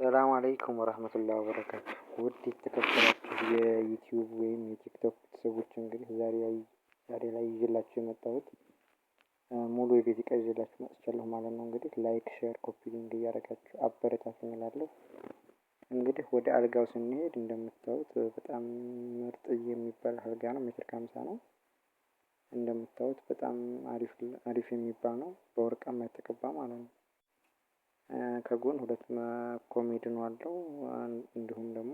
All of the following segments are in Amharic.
ሰላም አለይኩም ወራህመቱላሂ ወበረካቱ። ውድ የተከበራችሁ የዩቲዩብ ወይም የቲክቶክ ቤተሰቦች፣ እንግዲህ ዛሬ ላይ ይዤላችሁ የመጣሁት ሙሉ የቤት እቃ ይዤላችሁ መጥቻለሁ ማለት ነው። እንግዲህ like፣ share፣ copy link እያደረጋችሁ አበረታቱኝ እላለሁ። እንግዲህ ወደ አልጋው ስንሄድ እንደምታዩት በጣም ምርጥ የሚባል አልጋ ነው። ሜትር ከ50 ነው። እንደምታዩት በጣም አሪፍ የሚባል ነው። በወርቃማ የተቀባ ማለት ነው። ከጎን ሁለት ኮሜዲኖ አለው። እንዲሁም ደግሞ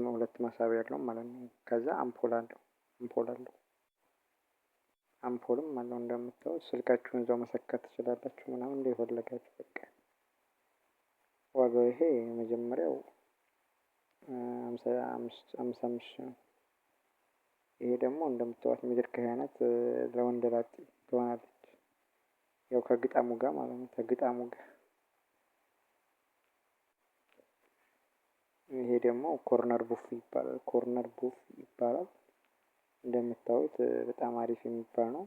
ሁለት መሳቢያ አለው ማለት ነው። ከዛ አምፖል አለው፣ አምፖል አለው፣ አምፖልም አለው። እንደምታዩት ስልካችሁን እዛው መሰካት ትችላላችሁ ምናምን እንደፈለጋችሁ በቃ። ዋጋው ይሄ የመጀመሪያው 55,000 ነው። ይሄ ደግሞ እንደምታዩት ሜትር ከ20 ናት። ለወንደላጤ ትሆናለች። ያው ከግጣሙ ጋር ማለት ነው። ከግጣሙ ጋር። ይሄ ደግሞ corner ቡፌ ይባላል። Corner ቡፌ ይባላል። እንደምታዩት በጣም አሪፍ የሚባል ነው።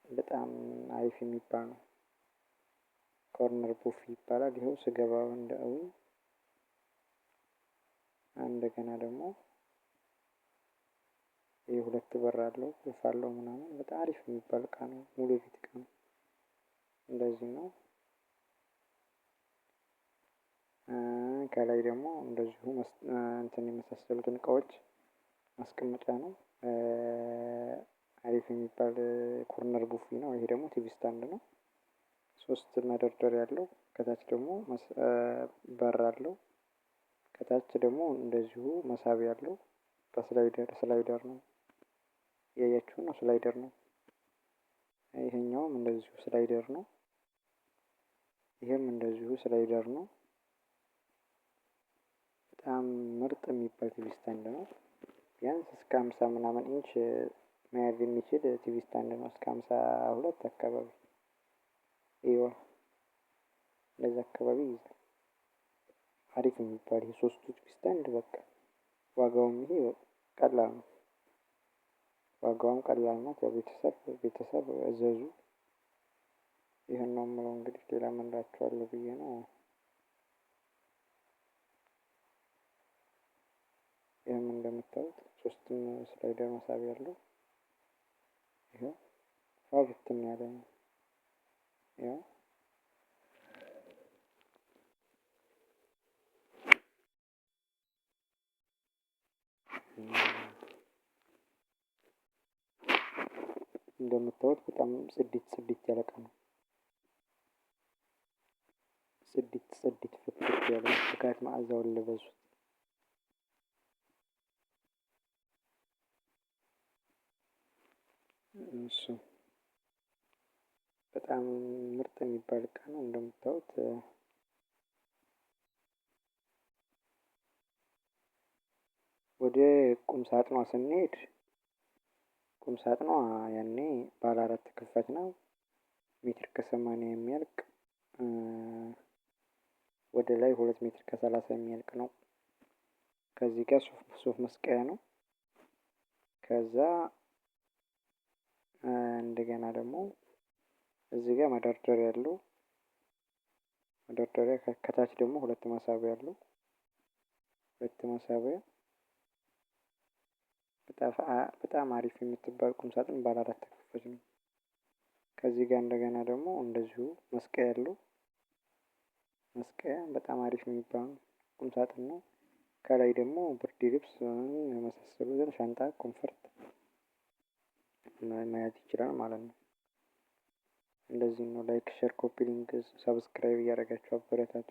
በጣም አሪፍ የሚባል ነው። Corner ቡፌ ይባላል። ይኸው ስገባው እንደው እንደገና ደግሞ ይሄ ሁለት በር አለው፣ ቁልፍ አለው ምናምን፣ በጣም አሪፍ የሚባል እቃ ነው። ሙሉ የቤት እቃ ነው። እንደዚህ ነው። ከላይ ደግሞ እንደዚሁ እንትን የመሳሰሉትን እቃዎች ማስቀመጫ ነው። አሪፍ የሚባል corner ቡፌ ነው። ይሄ ደግሞ TV stand ነው። ሶስት መደርደሪያ አለው። ከታች ደግሞ በር አለው። ከታች ደግሞ እንደዚሁ መሳቢያ አለው። በ slider፣ slider ነው። ያያችሁ ነው፣ slider ነው። ይሄኛውም እንደዚሁ slider ነው። ይሄም እንደዚሁ slider ነው። በጣም ምርጥ የሚባል TV stand ነው። ቢያንስ እስከ 50 ምናምን ኢንች መያዝ የሚችል TV stand ነው። እስከ 52 አካባቢ ይኸው እንደዛ አካባቢ ይይዛል። አሪፍ የሚባል ይሄ ሶስቱ TV stand በቃ ዋጋውም ይሄ ቀላል ነው። ዋጋውም ቀላል ናት። ያው ቤተሰብ እዘዙ። ይሄን ነው የምለው፣ እንግዲህ ሌላ ምን እላችኋለሁ ብዬ ነው። ይህም እንደምታዩት ሶስቱም slider መሳቢያ አለው። ይኸው ፏ ብትን ያለ ነው። ያው እንደምታዩት በጣም ጽድት ጽድት ያለ እቃ ነው። ጽድት ጽድት ፍክት ያለ፣ ፍካት መዓዛውን ልበሱት። እሱ በጣም ምርጥ የሚባል እቃ ነው እንደምታዩት። ወደ ቁም ሳጥኗ ስንሄድ ቁም ሳጥኗ ያኔ ባለ አራት ተከፋች ነው። ሜትር ከ80 የሚያልቅ፣ ወደ ላይ 2 ሜትር ከ30 የሚያልቅ ነው። ከዚህ ጋር ሱፍ መስቀያ ነው። ከዛ እንደገና ደግሞ እዚህ ጋር መደርደሪያ ያለው፣ መደርደሪያ፣ ከታች ደግሞ ሁለት መሳቢያ አለው። ሁለት መሳቢያ፣ በጣም አሪፍ የምትባል ቁም ሳጥን ባለ አራት ተከፋች ነው። ከዚህ ጋር እንደገና ደግሞ እንደዚሁ መስቀያ ያለው፣ መስቀያ፣ በጣም አሪፍ የሚባል ቁም ሳጥን ነው። ከላይ ደግሞ ብርድ ልብስ የመሳሰሉትን፣ ሻንጣ፣ comfort መያዝ ይችላል ማለት ነው። እንደዚህ ነው። Like፣ share፣ copy link፣ subscribe እያደረጋችሁ አበረታቱ።